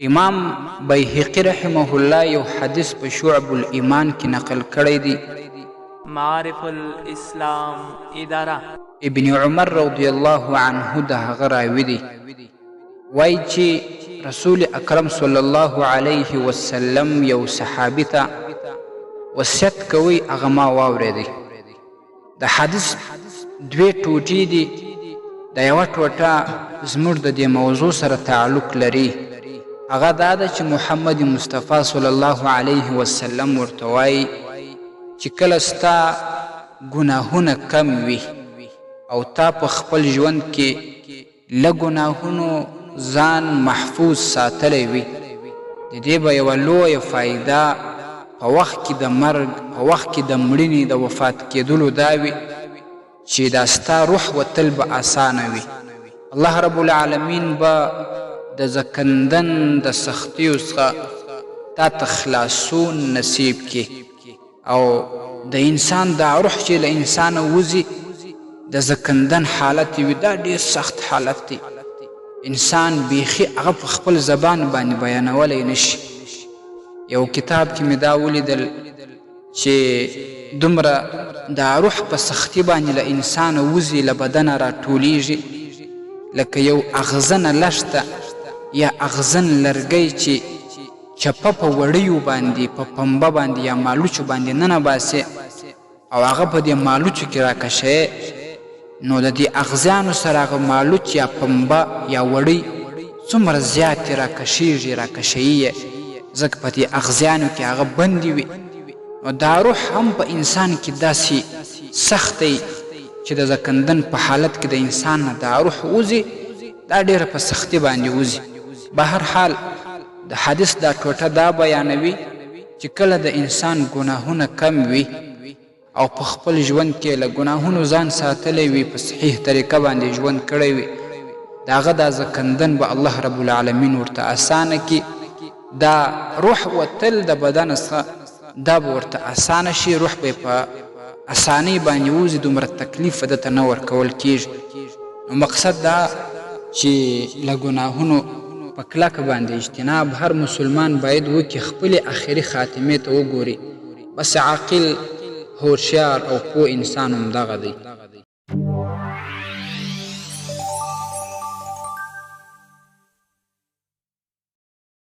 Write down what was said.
امام بیهقي رحمه الله یو حدیث په شعب الایمان کې نقل کړی دی. معارف الاسلام اداره. ابن عمر رضی الله عنه د هغه راوي دی، وایي چې رسول اکرم صلی الله علیه وسلم یو صحابي ته وصیت کوي، هغه ما واورېدی. د حدیث دوې ټوټې دي، دا یوه ټوټه زموږ د دې موضوع سره تعلق لري، هغه دا ده چې محمد مصطفی صلی الله علیه وسلم ورته وایي چې کله ستا ګناهونه کم وي او تا په خپل ژوند کې له ګناهونو ځان محفوظ ساتلی وي، د دې به یوه لویه فایده په وخت کې د مرګ، په وخت کې د مړینې، د وفات کېدلو دا وي چې دا ستا روح وتل به اسانه وي، الله رب العالمین به د ځکندن د سختیو څخه تاته خلاصون نصیب کړي. او د انسان دا روح چې له انسانه وځي د زکندن حالت وي، دا ډیر سخت حالت دی، انسان بیخي هغه په خپل زبان باندې بیانولی نشي. یو کتاب کې مې دا ولیدل چې دومره دا روح په سختی باندې له انسانه وځي، له بدنه راټولیږي، لکه یو اغزنه لښته یا اغزن لرګی چې چپه په وړیو باندې، په پنبه باندې یا مالوچو باندې ننباسې او هغه په دې مالوچو کې راکشوې، نو د دې اغزیانو سره هغه مالوچ یا پنبه یا وړۍ څومره زیاتې راکشېږي، راکشوي یې، ځکه په دې اغزیانو کې هغه بندې وي. نو دا روح هم په انسان کې داسې سخت دی چې د ځکندن په حالت کې د انسان نه دا روح وځي، دا ډېره په سختي باندې وځي. بهر حال د حدیث دا ټوټه دا بیانوي چې کله د انسان ګناهونه کم وي او په خپل ژوند کې له ګناهونو ځان ساتلی وي، په صحیح طریقه باندې ژوند کړی وي، د هغه دا ځکندن به الله رب العالمین ورته اسانه کړي، دا روح وتل د بدن څخه دا به ورته اسانه شي، روح به یې په اسانۍ باندې ووځي، دومره تکلیف به ده ته نه ورکول کېږي. نو مقصد دا چې له ګناهونو په کلکه باندې اجتناب هر مسلمان باید وکړي، خپلې اخري خاتمې ته وګوري، بس عاقل، هوښیار او پوه انسان همدغه دی.